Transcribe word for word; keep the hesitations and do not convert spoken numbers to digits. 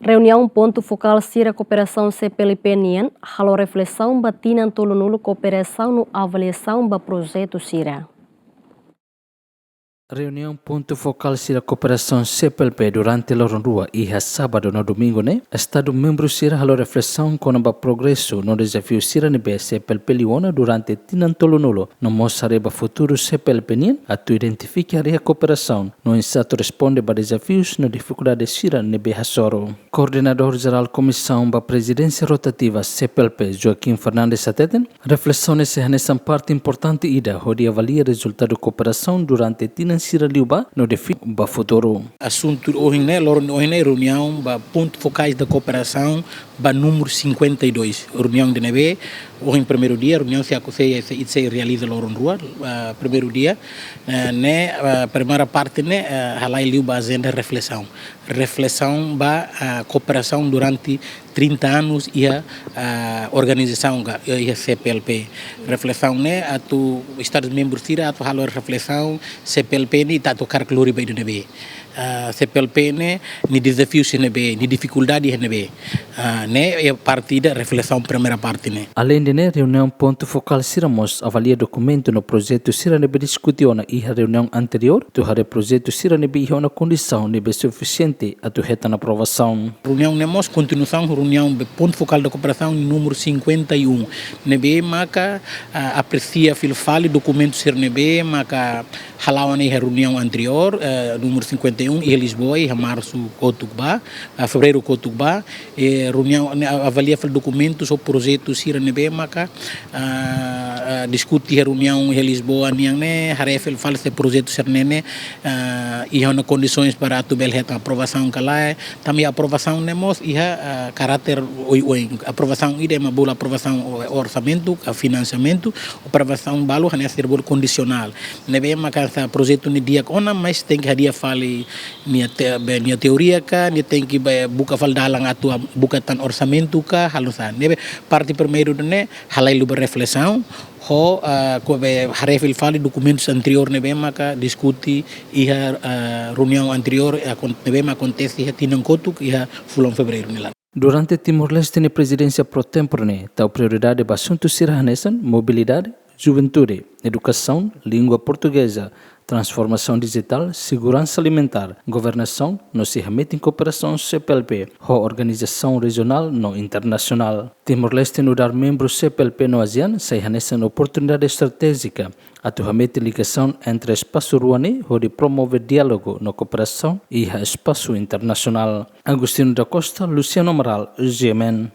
Reuniaun pontu fokál sira kooperasaun C P L P nian halo reflesaun ba tinan tolunulu kooperasaun no avaliasaun ba projetu sira. Reuniaun pontu fokál sira kooperasaun C P L P durante loron rua iha sábadu no domingu ne'e, Estadu membru sira halo reflesaun kona-ba progresu no dezafiu sira ne'ebé C P L P liu ona durante tinan tolunulu, no mós haree ba futuru C P L P nian, atu identifika área kooperasaun, no oinsá atu responde ba dezafius no difikuldade sira ne'ebé hasoru. Koordenadór Jerál Komisaun ba Prezidénsia Rotativa C P L P, Joaquim Fernandes hateten, reflesaun ne'e sei hanesan parte importante ida hodi avalia rezultadu kooperasaun durante tinan sira liubá no define ba futuru. Asuntu ohin ne'e, loron ohin ne'e, reuniaun ba pontu fokais da kooperasaun ba númeru cinquenta e dois. Reuniaun ida ne'ebé ohin primeiru dia, reuniaun sei akontese, sei, sei realiza loron rua, ah, primeiru dia, eh, ne'e, ah, primeira parte ne'e, eh, halai liu ba ajenda reflesaun. Reflesaun ba, ah, kooperasaun durante trinta anos iha, ah, organizasaun ka, iha C P L P. Reflesaun ne'e atu Estadu membru sira atu halo reflesaun C P L P ne'e ita atu hakarak lori ba ida ne'ebé. Ah, C P L P ne'e, nia dezafiu sira ne'ebé, nia difikuldade sira ne'ebé. Ah, ne'e iha parte ida reflesaun primeira parte ne'e. Aleinde ne'e, reuniaun pontu fokál sira mós avalia dokumentu no projetu sira ne'ebé diskute ona iha reuniaun anteriór, atu haree projetu sira ne'ebé iha ona kondisaun ne'ebé sufisiente atu hetan aprovasaun. Reuniaun ne'e mós kontinuasaun reuniaun ba pontu fokál da kooperasaun númeru cinquenta e um. Ne'ebé maka, ah, apresia fila fali dokumentu sira ne'ebé maka hala'o ona iha reuniaun anteriór, eh, númeru cinquenta e um, iha Lisboa, iha marsu kotuk ba, ah, fevereiru kotuk ba, eh, reuniaun ne'e a-, avalia fali dokumentu no projetu sira ne'ebé maka, ah, ah, diskute iha reuniaun iha Lisboa nian ne'e, haree fila fali se projetu sira ne'e ne'e, ah, iha ona kondisaun para atu bele hetan aprovasaun ka lae, tanba aprovasaun ne'e mós iha, ah, karáter oioin. Aprovasaun ida ema bolu aprovasaun o-, orsamentu, ka finansiamentu, aprovasaun balu hanesan sira bolu kondisionál. Ne'ebé maka se projetu ne'e di'ak ona, mas tenke hadi'a fali nia te-, be, nia teoria ka, nia tenke be buka fali dalan atu a-, buka tan orsamentu ka, halo oinsá. Ne'ebé parte primeiru ne'e, halai liu ba reflesaun, ho, ah, ko be haree fila fali dokumentus anteriór ne'ebé maka diskute iha, ah, reuniaun anteriór, akon-, ne'ebé maka akontese iha tinan kotuk iha fulan fevereiru nia laran. Durante Timor-Leste nia prezidénsia pro tempore ne'e, tau prioridade ba asuntu sira hanesan mobilidade, juventude, edukasaun, língua portugeza, transformasaun dijitál, seguransa alimentár, governasaun, no sei hametin kooperasaun C P L P ho organizasaun rejionál no internasionál. Timor-Leste nu'udar membru C P L P no ASEAN, sai hanesan oportunidade estratéjika atu hametin ligasaun entre espasu rua ne'e hodi promove diálogu no kooperasaun iha espasu internasionál. Agostinho da Costa, Luciano Amaral, G M N.